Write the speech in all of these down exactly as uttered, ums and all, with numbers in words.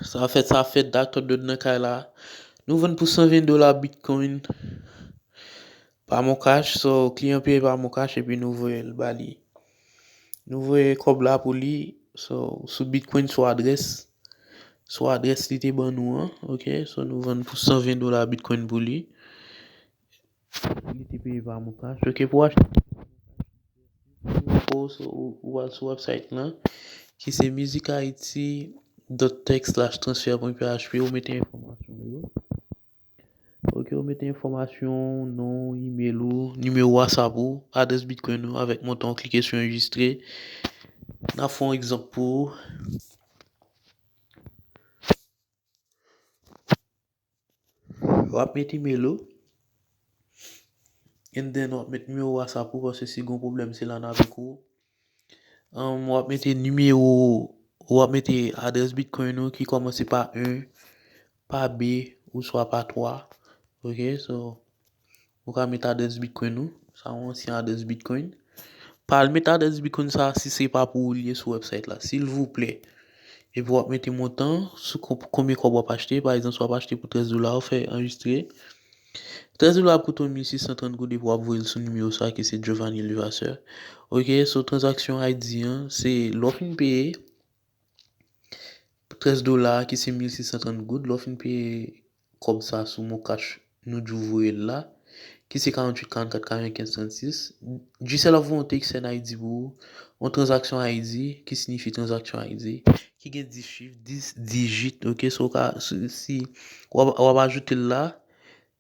Sa fèt, sa fèt, Doctor Dread nan kay la. Nou vann pou san ven dola Bitcoin pa Moncash. So, kliyan peye pa Moncash epi nou voye l ba li. Nou voye kòb la pou li. So, sou Bitcoin, sou adrès. Sou adrès li te ban nou an. Ok, so nou vann pou san ven dola Bitcoin pou li. Li te peye pa Moncash. Ok, pou achte ou, ou al sou website lan, ki se music haiti dot tech slash transfer pwen php, ou mete enfòmasyon yo. Ok, ou mete enfòmasyon, non, email ou, nimewo WhatsApp ou, adrès Bitcoin ou, avèk montan, ou klike sou enregistre. N ap fè yon egzanp pou ou. W ap met email ou. And then w ap met nimewo WhatsApp ou, paske si gon pwoblèm, se la n avèk ou. Um, w ap mete nimewo, w ap mete adrès Bitcoin ou ki kòmanse pa en, pa de, oswa pa twa. Ok, so, ou ka met adrès Bitcoin ou. Sa yon ansyen adrès Bitcoin. Pa al met adrès Bitcoin sa si se pa pou ou li ye sou website la. Silvouplè. Epi w ap mete montan, sou kon-, konbyen kòb w ap achte. Pa egzanp, si w ap achte pou trèz dola, ou fè anrejistre. Trèz dola ap koute w mil sis san trant goud epi w ap voye l sou nimewo sa ki se Giovanni Levasseur. Ok, so tranzaksyon I D an, se lè w fin peye, trèz dola ki se mil sis san trant goud, lè w fin peye kòb sa sou Moncash nou di w voye l la, ki se karanntuit, karannkat, katrèvenkenz, trannsis. Digicel ap voye yon text send I D pou ou, yon tranzaksyon I D, ki siyifi tranzaksyon I D, ki gen dis chif, dis dijit, ok? So, w ka, si, si w ap, w ap ajoute l la,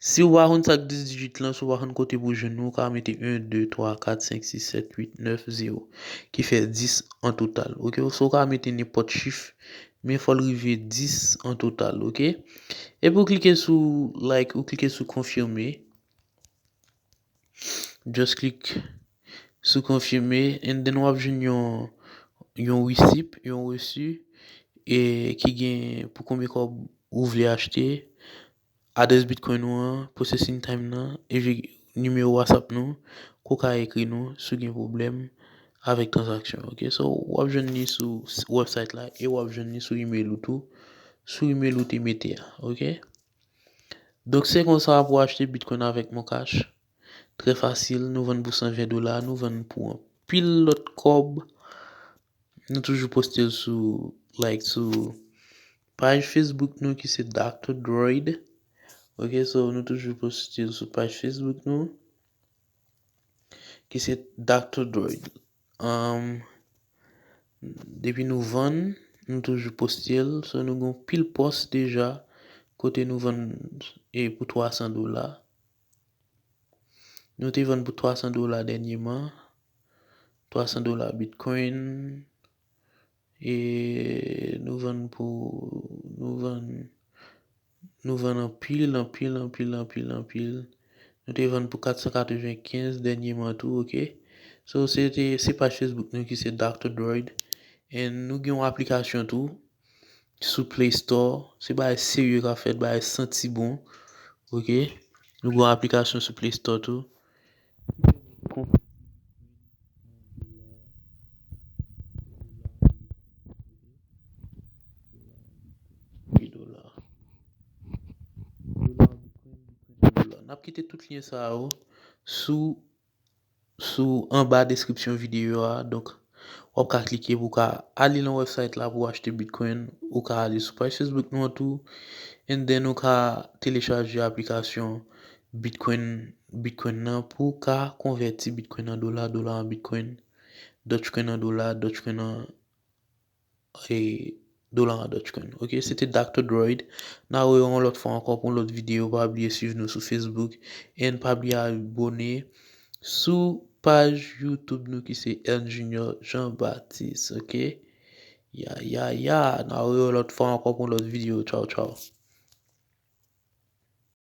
si w pa konn sa k dis dijit lan, si w pa konn kote pou jwenn li, ou ka mete en, de, twa, kat, senk, sis, sèt, uit, nèf, zewo, ki fè dis an total, ok? So, w ka mete nenpòt chif, men fò l rive dis an total, ok? Epi ou klike sou like, ou klike sou konfime. Just click sou konfime, and then w ap jwenn yon, yon receipt, yon resi, e ki gen pou konbyen kòb ou vle achte, adrès Bitcoin ou an, processing time nan, epi nimewo WhatsApp nou, ke w ka ekri nou si w gen pwoblèm avèk tranzaksyon, ok? So, w ap jwenn li sou s-, website la, e w ap jwenn li sou email ou tou, sou email ou te mete a, ok? Donk, se konsa pou achte Bitcoin avèk Moncash. Trè fasil, nou vann pou san ven dola, nou vann pou anpil lòt kòb. Nou toujou poste l sou, like, sou paj Facebook nou ki se Doctor Droid. Ok, so nou toujou poste l sou paj Facebook nou ki se Doctor Droid. Um, depi nou vann, nou toujou poste l. So nou gen pil pòs deja kote nou vann e pou twa san dola. Nou te vann pou twa san dola dènyèman. Twa san dola Bitcoin. E nou vann pou, nou vann, nou vann anpil, anpil, anpil, anpil, anpil. Nou te vann pou kat san katrevenkenz dènyèman tou, ok? So, se te, se paj Facebook nou ki se Doctor Droid. And nou gen yon aplikasyon tou sou Play Store. Se bagay serye k ap fèt, bagay santi bon. Ok? Nou gen yon aplikasyon sou Play Store tou. Dola. Dola, Bitcoin, Bitcoin, dola. N ap kite tout lyen sa yo sou sou anba deskripsyon videyo a. Donk, w ap ka klike pou w ka ale nan website la pou w achte Bitcoin. Ou ka ale sou paj Facebook nou an tou. And then, ou ka telechaje aplikasyon Bitcoin, Bitcoin nan pou w ka konvèti Bitcoin an dola, dola an Bitcoin, Dogecoin an dola, Dogecoin an e dola an Dogecoin. Ok, se te Doctor Droid. N a wè yon lòt fwa ankò pou yon lòt videyo. Pa bliye swiv nou sou Facebook. And pa bliye abone sou paj YouTube nou ki se L Junior Jean Baptiste. Ok? Ya, ya, ya. N a wè yon lòt fwa ankò pou yon lòt videyo. Tchaw, tchaw.